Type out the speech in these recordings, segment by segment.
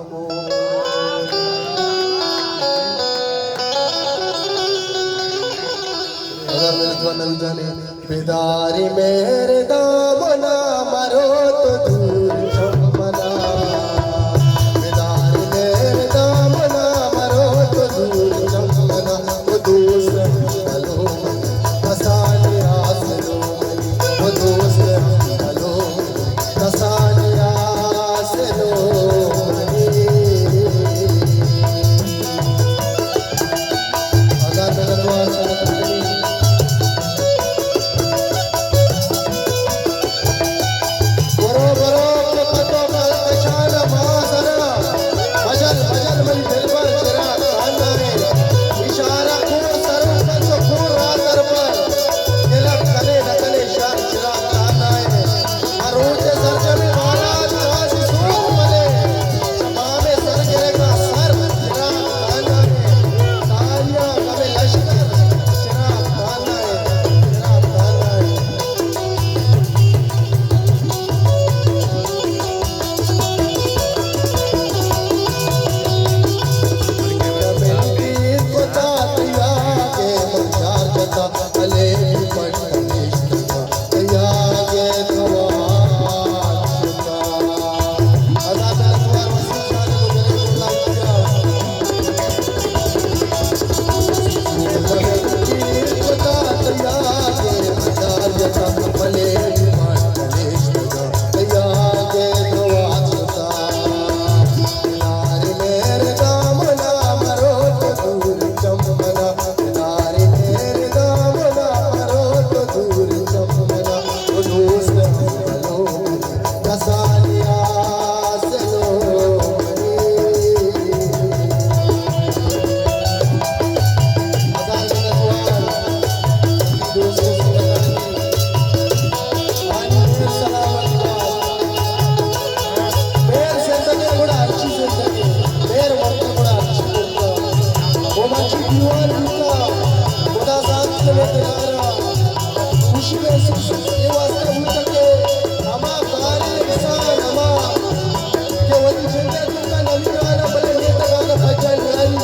اگر میرے تو نبی جانے، بداری میرے دامنا مرو تو دور چمنا، بداری میرے دامنا مرو تو دور چمنا، وہ دوست بلو، کسانی آسلو، وہ دوست بلو۔ کسانی آسلو منی۔ اگاں دلتوار سنگت منی۔ برو برو کہ پتو کشان مازنا۔ مجل مجل منی دلبر چراغ خانہ اے۔ اشارہ کور سر کن تو کور را در پر۔ دلم کنے نہ کنے شر چراغ خانہ اے۔ ہر روچ سرجمیں بالاد چاسی سوب بلے، چہ بام سر گرگا سر چراغ خانہ اے، ساریاں غم لشکر چراغ خانہ اے، چراغ خانہ اے۔ مہر زندگیں گڑا ہرچی زندگیں، مہر مرتگ گڑا ہرچی مرتگ۔ او مرچی دیوان بوتا، خدا زانت کہ مئے دلارا خوشی محسوس اے واسطہ بوتا کہ ہما باریں انسان، ہما کہ وتی جند ءِ توکا نویران ءَ بلے میتگان ءَ پجا نیاری۔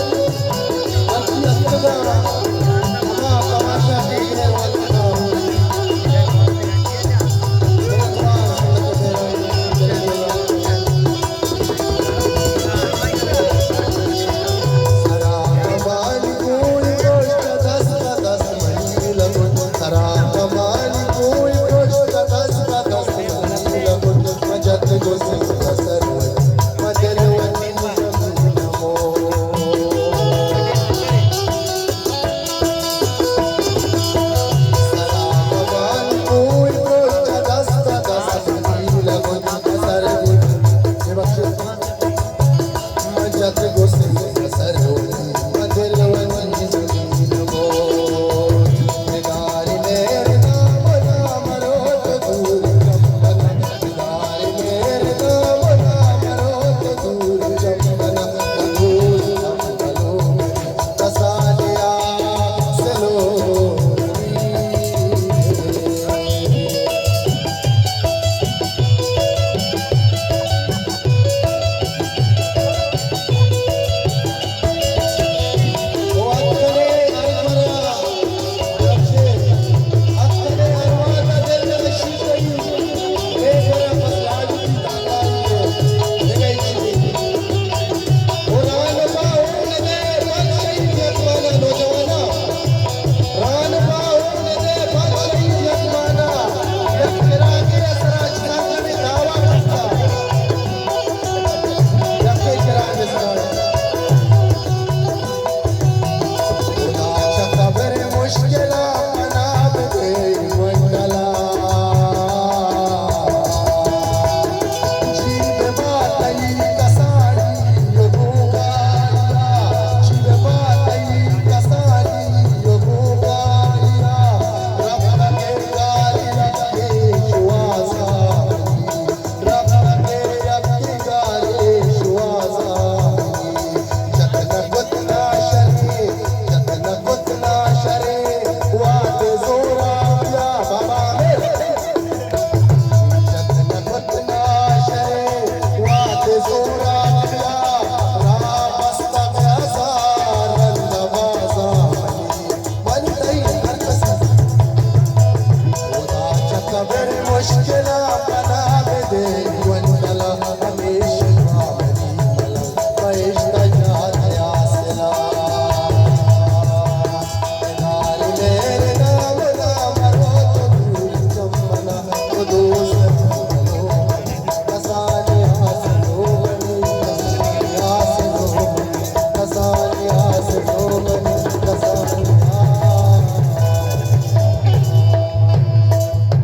صبر مشکل ءَ پناہ بدے۔